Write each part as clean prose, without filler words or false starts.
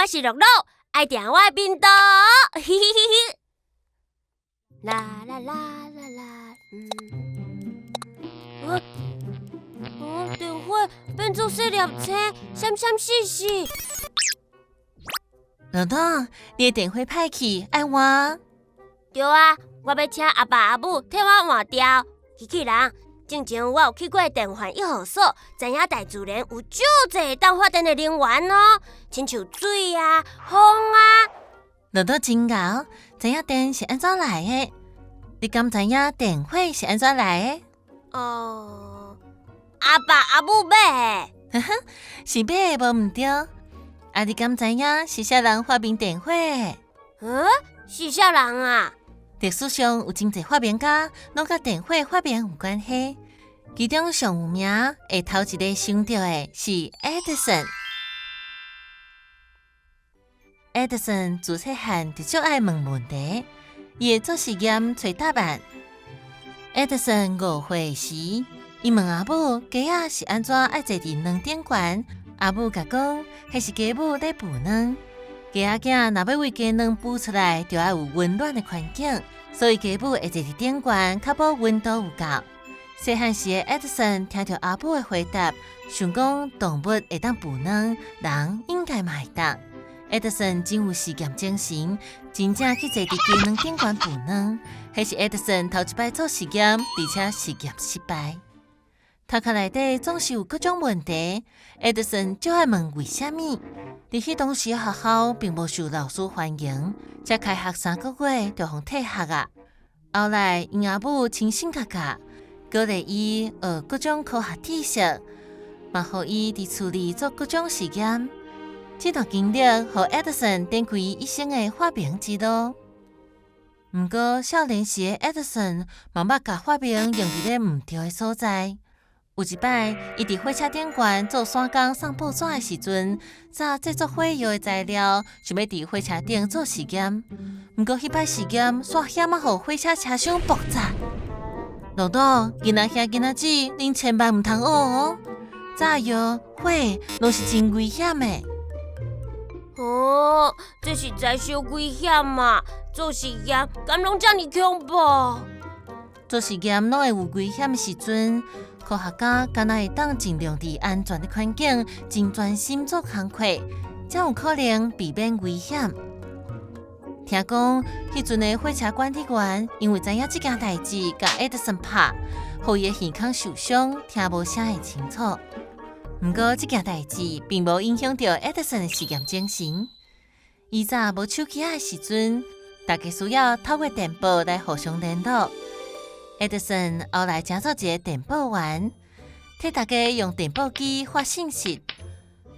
我是樂樂，愛訂我的頻道。嘿嘿嘿嘿。啦啦啦啦啦，嗯。呃，哦，電火變做細粒星，閃閃爍爍。樂樂，你的電火歹去，愛換？對啊，我欲請阿爸阿母替我換掉。機器人，進前我有去過電焊一號所，知影大自然有足濟會當發電的能源哦，親像水啊、風啊。樂樂真𠢕，知影電是按怎來的？你敢知影電火是按怎來的？哦，阿爸阿母買的。呵呵，是買的無毋對。啊，你敢知影是啥人發明電火的？嗯，是啥人啊？歷史上有真濟發明家，攏佮電火發明有關係。其中上有名、會頭一个想著的是愛迪生。愛迪生自細漢就足愛問問題，伊會做實驗揣答案。愛迪生5歲時，伊問阿母雞仔是按怎愛坐佇卵頂懸，阿母共講，彼是雞母咧孵卵。雞仔囝若欲為雞卵孵出來，就愛有溫暖的環境，所以雞母會坐佇頂懸，確保溫度有夠。細漢時的愛迪生聽著阿母的回答，想講動物會當孵卵，人應該嘛會當。愛迪生真有實驗精神，真正去坐佇雞卵頂懸孵卵。彼是愛迪生頭一擺做實驗，而且實驗失敗。頭殼內底總是有各種問題，愛迪生就愛問為啥物。佇彼當時學校並無受老師歡迎，才開學3個月就予退學啊。後來𪜶阿母親身共教，鼓勵伊學各種科學知識，嘛予伊佇厝裡做各種實驗。這段經歷予愛迪生展開一生的發明之路。毋過少年時的愛迪生嘛捌共發明用佇咧毋對的所在。有一擺，伊佇火車頂懸做散工送報紙的時陣，紮製作火藥的材料，想欲佇火車頂做實驗。毋過彼擺實驗，煞險仔予火車車廂爆炸。樂樂，囡仔兄囡仔姊，恁千萬毋通學哦！炸藥、火攏是真危險的。哦，這實在傷危險嘛！做實驗敢攏遮爾恐怖？做實驗攏會有危險的時陣，科學家敢若會當盡量佇安全的環境，真專心做工課，才有可能避免危險。聽講，彼陣的火車管理員因為知影這件代誌，共愛迪生拍，予伊的耳孔受傷，聽無啥會清楚。毋過，這件代誌並無影響著愛迪生的實驗精神。以早無手機仔的時陣，大家需要透過電報來互相聯絡。愛迪生後來成做一个電報員，替大家用電報機發信息。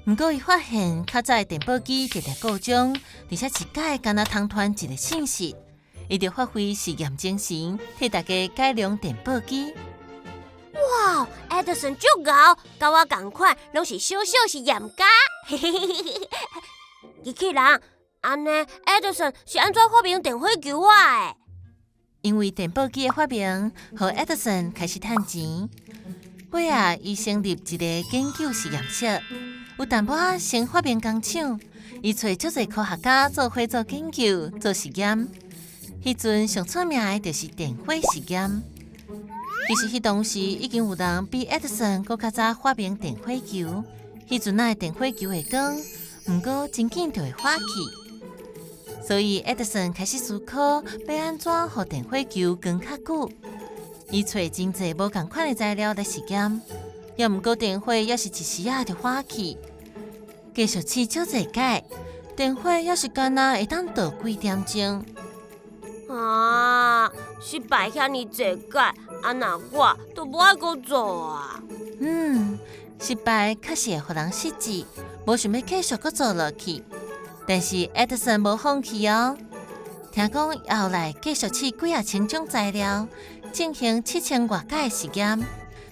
毋過，伊發現較早的電報機定定故障，而且一擺干焦通傳一个信息。伊就發揮實驗精神，替大家改良電報機。哇，愛迪生足𠢕，佮我仝款，攏是小小實驗家。機器人，按呢，愛迪生是按怎發明電火球仔的？因為電報機的發明，予愛迪生開始趁錢。尾仔，伊成立一個研究實驗室，有淡薄仔先發明工廠。伊揣足濟科學家做伙做研究、做實驗。彼陣上出名的就是電火實驗。其實彼當時已經有人比愛迪生閣較早發明電火球。彼陣仔的電火球會光，毋過真緊就會火去。所以愛迪生開始思考，欲按怎予電火球光較久。伊揣真濟無仝款的材料來實驗，猶毋過電火猶是一時仔就火去。繼續試足濟擺，電火猶是干焦會當倒幾點鐘。啊！失敗遐爾濟擺，啊若我都無愛閣做啊。嗯，失敗確實會予人失志，無想欲繼續閣做落去。但是愛迪生無放棄哦。聽講後來繼續試幾仔千種材料，進行7000外擺實驗，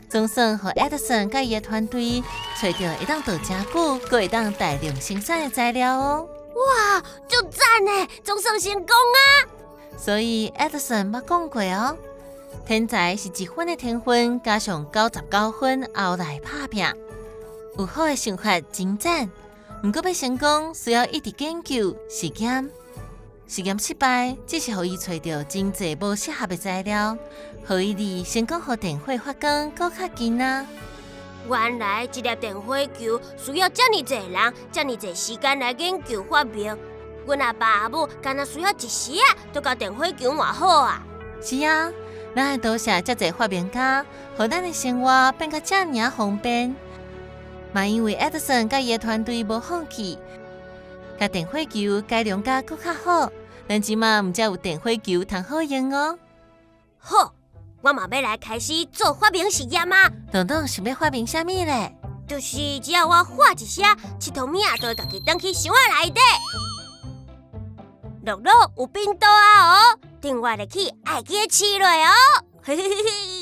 總算予愛迪生佮伊的團隊揣著會當蹛誠久，閣會當大量生產的材料哦。哇，足讚的，總算成功啊！所以愛迪生捌講過哦，天才是一分的天分加上99分後來拍拚，有好的想法真讚，毋過欲成功需要一直研究實驗，實驗失敗只是予伊揣著真濟無適合的材料，予伊離成功予電火發光閣較近啊！原來一粒電火球需要遮爾濟人、遮爾濟時間來研究發明。阮阿爸阿母敢若需要一世仔，都共電火球換好啊！是啊，咱愛多謝遮濟發明家，予咱的生活變甲遮爾仔方便。嘛因為愛迪生佮伊的團隊無放棄，共電火球改良甲閣較好，咱這馬毋才有電火球通好用哦。好，我嘛欲來開始做發明實驗啊！東東想欲發明啥物咧？就是只要我喊一聲，𨑨迌物仔就會家己轉去箱仔內底。樂樂有變多啊哦，電話入去愛記得飼落哦。嘿嘿嘿嘿。